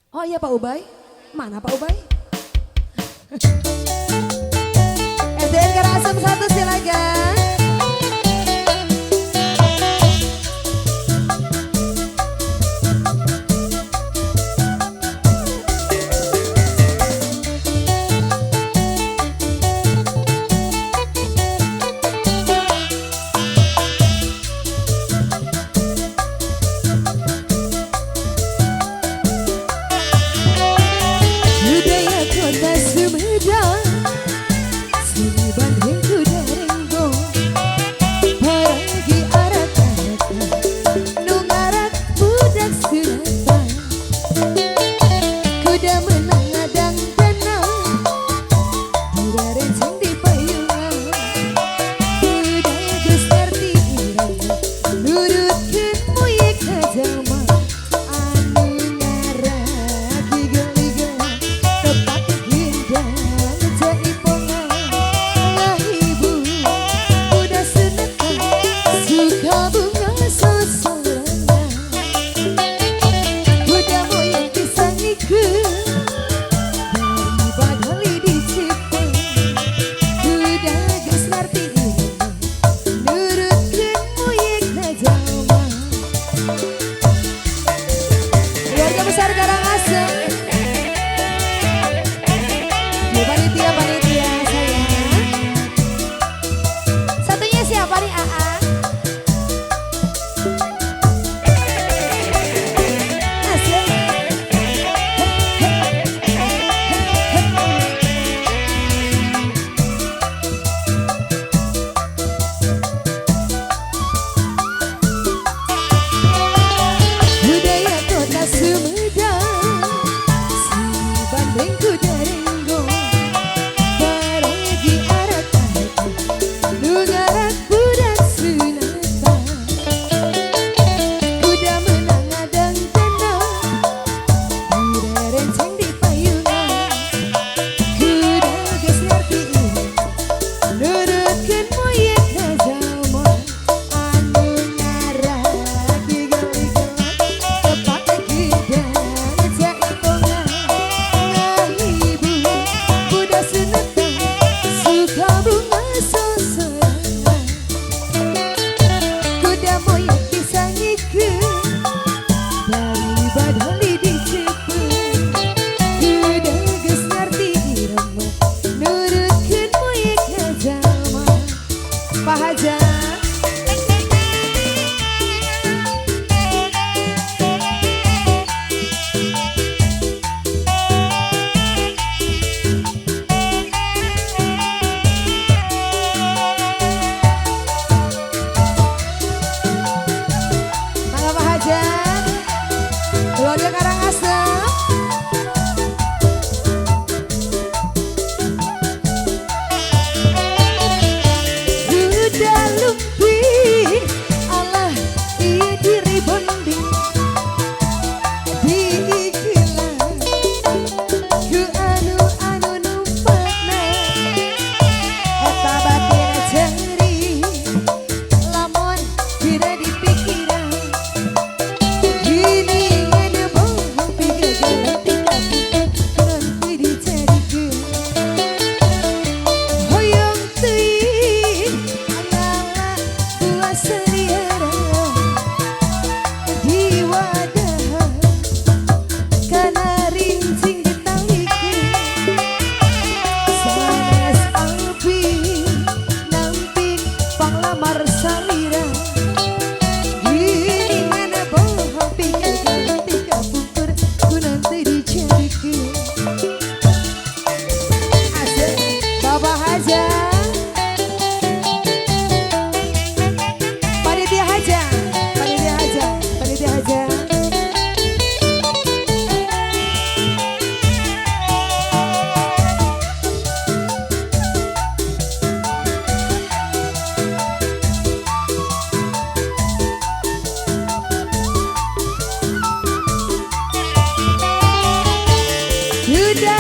Oh iya Pak Ubay, mana Pak Ubay? SDN Karangasem 1 silakan. Budaya kota Sumedang, seni banding kuda renggo, paragi arak-arakan, nu ngarak budak sunatan, kuda menang ngadang tenang, dirarenceng di payungan, kuda geus ngarti irama, nurutkeun muyek ka jalma, anu ngarak igel-igelan, tepak gendang jaipongan, ngahibur budak sunatan, suka bunga sosorangan, kuda moyang disangikeun, dari badali dicepeun, kuda geus ngarti irama, nurutkeun muyek ka jalma. Keluarga besar Karangasem, ya panitia panitia sayang. Satunya siapa nih AA? Asik. Budaya kota Sumedang, seni bandeng kuda renggo, paragi arak-arakan, nu ngarak budak sunatan, kuda menang ngadang tenang, direrenceng di payungan, kuda geus ngarti irama, nurutkeun muyek ka jalma, anu ngarak igel-igelan, tepak gendang jaipongan, ngahibur budak sunatan, suka bunga sosorangan, kuda moyang disangikeun, dari badali dicepeun, kuda geus ngarti irama, nurutkeun muyek ka jalma. Pak Haja. Mangga Pak Hajat, keluarga Karangasem. Kuda lumping, Allah ieu diri bonding, diikilan ku anu-anu numpakna, eta batin ceuri, lamun dina dipikiran, giningan bohong pigagel tikapungkur nanti dijadikeun. Hoyong teuing ngala buah seliara di wadah kana rincing ditalikeun, sanes abdi nampik panglamar salira, giningan bohong pigagel tikapungkur ku nanti dijadikeun. Asik, Bapak Haja, Panitia Haja, Panitia Haja, Panitia Haja. Kuda